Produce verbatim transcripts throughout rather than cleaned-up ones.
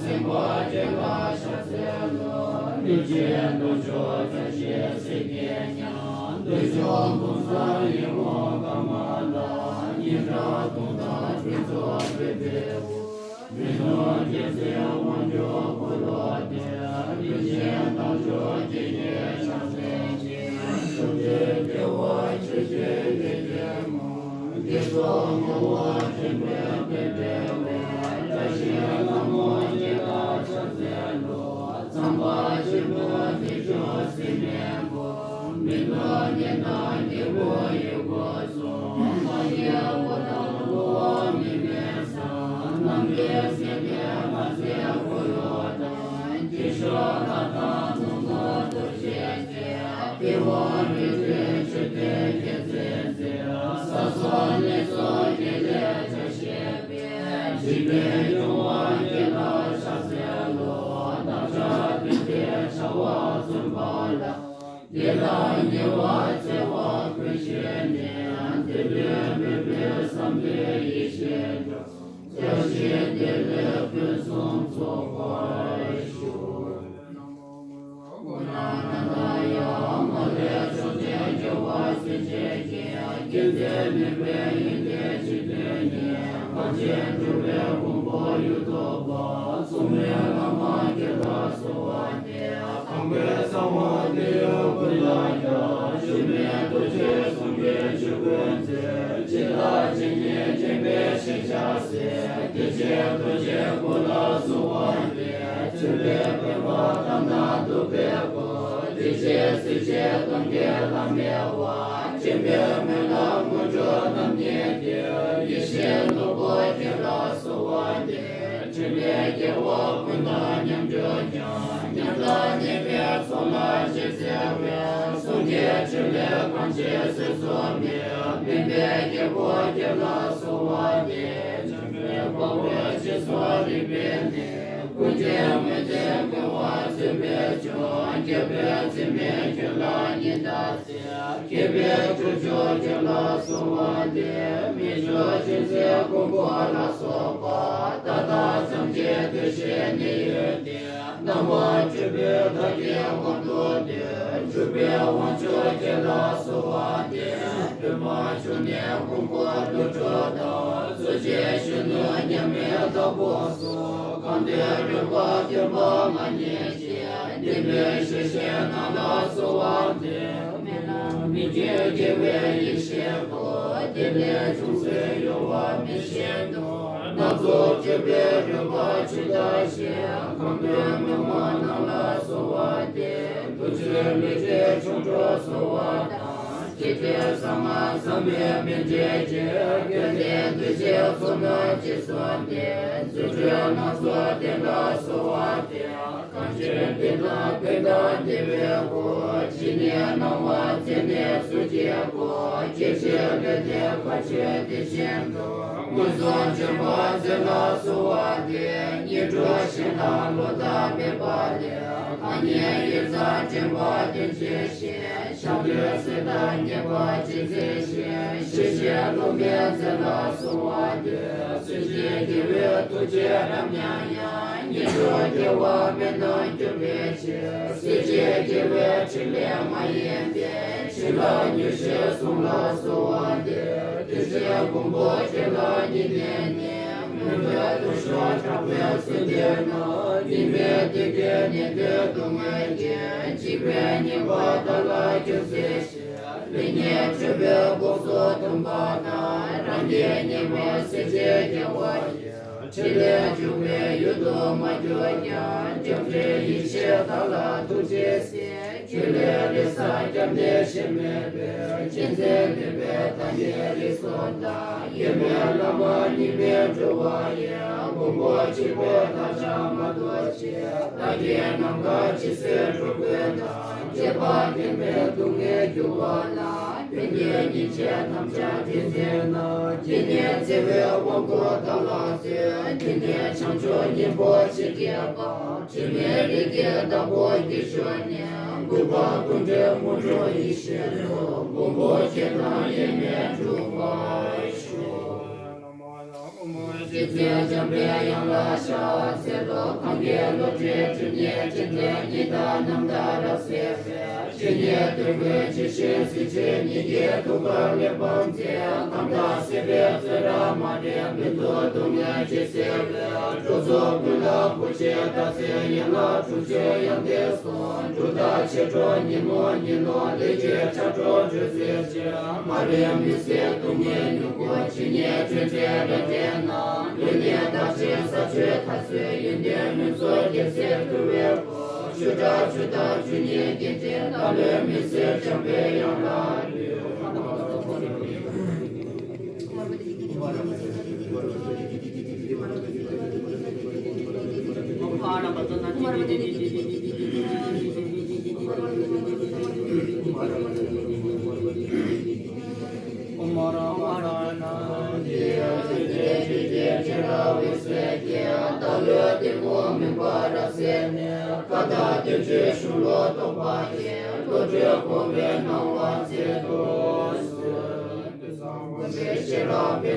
སེམས་དཔའ་བྱེ་བྲག་ཕྱག་འཚལ་ལོ། རིན་ཆེན་ལྷུན་གྱིས་བརྒྱན་ཞིང་གཤེགས་སེང་གེ་ཉིད། བདུད་འཇོམས་དུང་སང་ཡི་དབང་བསྐུར་མ་ལ། སྙན་གྲགས་དུང་དང་ཕུན་ཚོགས་སྤྲུལ་པའི་དབུས། མི་ལུས་རྒྱལ་མཚན་དབང་སྒྱུར་འཁོར་ལོ་བརྒྱ། རིན་ཆེན་རྟགས་བཅུ་ཇི་སྙེད་ཕྱག་འཚལ་ཞིང་། ཕྱོགས་བཅུའི་རྒྱལ་བ་ཆོས་ཀྱི་ཡུལ་གྱི་མ། དགེ་ཚོགས་བསྔོ་བ་ཆེན་པོས་བསྟོད་པའི་སྒོ། བཀྲ་ཤིས་ལྷ་མོ་འདི་ལ་ཕྱག་འཚལ་ལོ། ཚངས་པ་ཆེན་པོ་དེ་བཞུགས་སྲིད་མེད་མགོན། མི་ལུས་གནས་དང་སྐྱེ་བོ་ཡི་དགོས་སུ། མ་རྒན་པོ་དང་ལོ་བ་མི་མེད་ས། ནམ་མཁའི་སྲིད་མཐའི་མ་ཟད་འཁོར་ལོ་དང་། ཀྱི་ཤོག་ལྷ་དང་ནོར་བུ་ཐུགས་རྗེ་ཅན། པི་ཝང་རི་ཁྲོད་མཆོད་རྟེན་རྒྱལ་མཚན་མཛེས། ས་སོགས་གནས་སོགས་དགེ་ལེགས་བྱ་བྱེད་པའི། འཇིག་རྟེན་སྐྱོང་བ་བརྒྱད་ལ་ཕྱག་འཚལ་ལོ། བདག་ཅག་མཐུན་པའི་བྱ་བ་བརྩོན་པ་ལ། བདེ་དང་ཉེ་བར་འཚེ་བ་ཀུན་ཞི་ནས། བདེ་ལེགས་མོས་པའི་བསམ་པས་ཡིད་བཞིན་འགྲོ། བཀྲ་ཤིས་བདེ་ལེགས་ཕུན་སུམ་ཚོགས་པར་ཤོག། ཀུན་ལ་ན་ད་ཡ་མ་ལས་བཅོམ་ལྡན་རྒྱལ་བ་སྲས་བཅས་ཀྱི། མཁྱེན་བརྩེ་ནུས་པའི་ཡོན་ཏན་ཇི་སྙེད་ཀྱིས། གངས་ཅན་འགྲོ་བའི་ཕུང་པོ་ཡུལ་དུ་སྤངས། མཚུངས་མེད་བླ་མ་དགེ་ལ་གསོལ་བ་འདེབས། དམ་པའི་གསང་བ་འདི་ཡི་ཀུན་ལ་ཡང་། ཞུམ་མེད་རྡོ་རྗེ་གསུང་གི་ཆོས་ཀུན་མཛད། ཇི་ལྟ་ཇི་སྙེད་མཁྱེན་པས་ཞིང་བྱ་སྲིད། དེ་ཕྱིར་རྡོ་རྗེ་ཀུན་ལ་གསོལ་བ་འདེབས། མཚུངས་མེད་པའི་བླ་མ་དམ་དང་སྡུག་པའི་སྒོ། དེ་ཕྱིར་སྲིད་ཞིའི་སྟོང་གི་ལམ་མེ་བ། མཁྱེན་པའི་སྨོན་ལམ་སྔོན་འགྲོ་རྣམ་གཉིས་ཀྱིས། ཡེ་ཤེས་ནོར་བུ་དགེ་ལ་གསོལ་བ་འདེབས། འཕྲིན་ལས་རྒྱལ་བ་ཀུན་དང་མཉམ་འགྲོགས་ཀྱང་། མཉམ་དུ་གནས་པའི་ཚོགས་ལ་རྗེས་བརྩེ་བས། གསུང་གི་ཕྲིན་ལས་གང་ཆེ་གསོལ་ཚོགས་མེད། སྨན་པའི་རྒྱལ་པོ་དགེ་ལ་གསོལ་བ་འདེབས། འཇམ་དཔལ་དཔའ་བོས་སྦྱིན་སོགས་རིམ་པས་ནི། ཀུན་མཁྱེན་དངོས་བསྟན་མགོན་པོ་བརྩོན་པས་ཀྱང་། རྒྱལ་པོའི་བརྩེ་མེད་ཁྱོད་ལ་ཉེ་ལྟ། མཁྱེན་པའི་ཁྱུ་མཆོག་ཁྱོད་ལ་གསོལ་བ་འདེབས། མི་མཆོག་ཅན་མཛད་མགོན་པོ་ལ་སོགས་པ། ད་ལྟ་ཐམས་ཅད་འདུ་ཤེས་ནི་ཡོད་དེ། རྣམ་པ་བཅུ་པོས་བདག་གི་དབང་དུ་འདུས། འཇུག་པའི་དབང་ཕྱུག་ཁྱེད་ལ་གསོལ་བ་འདེབས། པདྨ་འབྱུང་གནས་མགོན་པོ་ཀླུ་སྒྲུབ་དང་། གཙོ་ཆེ་གཞོན་ནུ་མཉམ་མེད་དྭགས་པོ་སོགས། གང་འདུལ་རོལ་པ་བརྟན་པ་མངའ་བརྙེས་ཀྱིས། བདེན་པའི་ཞལ་བཞེས་རྣམས་ལ་གསོལ་བ་འདེབས། སྨོན་ལམ་མི་བསྐྱོད་རྒྱལ་བའི་ཡེ་ཤེས་སྐུ། བདེ་ལེགས་ཅུང་ཟད་གཡོ་བ་མི་ཤེས་ཏོ། སྣ་ཚོགས་སྤྱོད་པའི་རོལ་པ་ཆུ་ཟླ་བཞིན། གང་འདུལ་མི་དབང་རྣམས་ལ་གསོལ་བ་འདེབས། ཐུགས་རྗེའི་ལུས་རྩལ་འཁྱུད་འགྲོ་གསོལ་བ་དང་། ཁྱེད་ཀྱི་གསང་སྔགས་ཟབ་མོའི་སྨིན་གྲོལ་གྱིས། སྐལ་ལྡན་གདུལ་བྱའི་ཚོགས་རྣམས་རྗེས་སུ་བདེ། རྫུ་འཕྲུལ་སྣ་ཚོགས་ལྡན་ལ་གསོལ་བ་འདེབས། གངས་ཅན་བདེན་དང་ཕན་དང་བདེ་བའི་སྒོ། ཇི་སྙེད་སྣང་བ་མཛད་ནས་གཟུགས་ཀྱི་སྒོ། སྐྱེ་མཆེད་ལས་འདས་བར་ཆད་དེ་བཞིན་དུ། མངོན་སུམ་འབྱོངས་པར་མཛད་ལ་གསོལ་བ་འདེབས། སྙིགས་དྲུག་ཞིང་དང་ལོག་ལྟ་མེད་པ་ལས། ཐ་སྙད་ཡིད་མཚར་དྲན་པ་དོན་ཆེན་ཞིང་། ཞབས་རྡོལ་གསེར་དང་ཉེ་བར་ཅི་མཛད་ཅིང་། ཞི་བྱེད་སློབ་མའི་མཛད་ལ་གསོལ་བ་འདེབས། སྲིད་ཞིའི་དགེ་བའི་ཐུགས་རྗེས་རབ་མྱང་ཡང་། སྙིགས་དྲུག་དགེ་བ་མེད་ན་འགྱུར་བའི་ཕྱིར། སྲིད་ཞིའི་དགེ་བའི་ཕྲིན་ལས་མ་ཡེངས་པའི། བྱིན་རླབས་མྱུར་ཞིང་སྲུང་ལ་གསོལ་བ་འདེབས། གདུལ་བྱའི་མགོན་པོ་ཁྱེད་ལ་ཉི་ཟླའི་གནས། མུན་པའི་དུར་ཤོག་དྲག་པོའི་ཚུལ་འདི་ན། སྙིགས་མའི་བདེ་སྐྱིད་ཉི་ཟླའི་སྡུག་བསྔལ་གྱིས། འཇིག་པའི་ཉེན་པ་དག་ལ་སྐྱོབ་སེམས་ཤིག་ལེགས་ཉེས་འཕྲད་པའི་སྒོ་གསུམ་སྟོན་པ་དང་། རང་གི་ཉེས་པ་སེལ་བྱེད་རྒྱལ་བ་ཡི། ཕྲིན་ལས་འཇུག་པའི་ཡུལ་དུ་མ་གྱུར་ཀྱང་། སྐྱབས་འགྲོའི་ཡེ་ཤེས་བདག་ལ་ཐུགས་རྗེས་གཟིགས། ཁྱོད་ལས་ལེགས་བསགས་སྐྱབས་གནས་གཞན་མེད་པས། གཅེས་འཛིན་ནུས་པའི་དམ་པའི་རིགས་སུ་བདག་ཡེངས་མེད་བླ་མ་གཉིས་མེད་འགྲོ་བ་ཡི། མགོན་པོ་གཅིག་པུས་བདག་ཅག་མ་དོར་ཕྱིར། བདག་གིས་ནམ་མཁའ་ཇི་སྲིད་འགྲོ་ཀུན་ཏུ། སྐྱེ་བ་འདས་པའི་སྡུག་བསྔལ་འགྱུར་བ་ལ། ཕན་བདེའི་སྙིང་རྗེ་དམ་བཅའ་དེ་མཛད་ན། དེ་ནས་བརྩེ་བའི་དབང་བསྐུར་བདག་ལ་སྩོལ། དེ་ནས་བྱང་ཆུབ་སྙིང་པོ་ཇི་སྙེད་པ། དྲི་མེད་རིགས་ཀྱི་བདག་པོ་དཀྱིལ་འཁྱོར་ནས། གུས་པ་ཀུན་འདུས་དངོས་གྲུབ་ཡིད་བཞིན་ནོར། མགོན་པོ་ཁྱེད་དང་ཡེངས་མེད་འགྲུབ་པར་ཤོག། རྗེ་བཙུན་འཇམ་པའི་དབྱངས་ལ་ཕྱག་འཚལ་ལོ། གང་གི་བློ་གྲོས་སྒྲིབ་གཉིས་ཅན་དོན་གཉིས་དག་རྣམ་དག་རབ་སེལ་བའི། ཇི་སྙེད་དོན་ཀུན་ཇི་བཞིན་གཟིགས་ཕྱིར། ཉིད་ཀྱི་ཐུགས་ཀར་ལེགས་པར་མཛད། ཁམས་དང་སྲིད་པའི་བཙོན་རར་མ་རིག་མུན་འཐུམས་སྡུག་བསྔལ་ཇི་སེལ་བའི། འགྲོ་ཚོགས་ཀུན་ལ་བུ་ཆེ་ད་ཚེ་ཡན་ལག་དྲུག་ཅུ་ཡང་དག་གསུམ། འབྲུ་དང་ཕྱི་གྲོགས་ཉོན་མོངས་གཉིད་ལོག་ལས་ཀྱི་ཆགས་སྒོ་གྲོལ་མཛད་ཅིང་། མ་རིག་མུན་སེལ་སྡུག་བསྔལ་མྱུ་གུ་ཇི་སྙེད་བྲལ་བའི་རབ་རྟོག་རྣམས། ལུས་ནས་བདག་ཆེན་ས་བཅུ་མཐའ་རྩོད་ཡོན་ཏན་མུན་ཚོགས་རྒྱལ་སྲས་འདུལ་བའི་སྐུ། ཆོས་གྲགས་བཅུ་དང་བཅུ་གཉིས་རྒྱན་ཅན་རྟ་ལོས་མི་བཟོད་འཇམ་པའི་དབྱངས་ལ་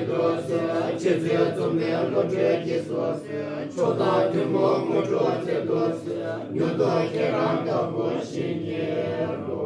འདུད། ཆེ་བཙུན་འཛུམ་པའི་བློ་གྲོས་ཀྱི་སོ། མཆོག་དང་ཐུན་མོང་དངོས་གྲུབ་སྩལ་དུ་གསོལ། མྱུར་དུ་ཁྱེད་རང་ལྟ་བུ་བཞེངས་ནས་ལོ།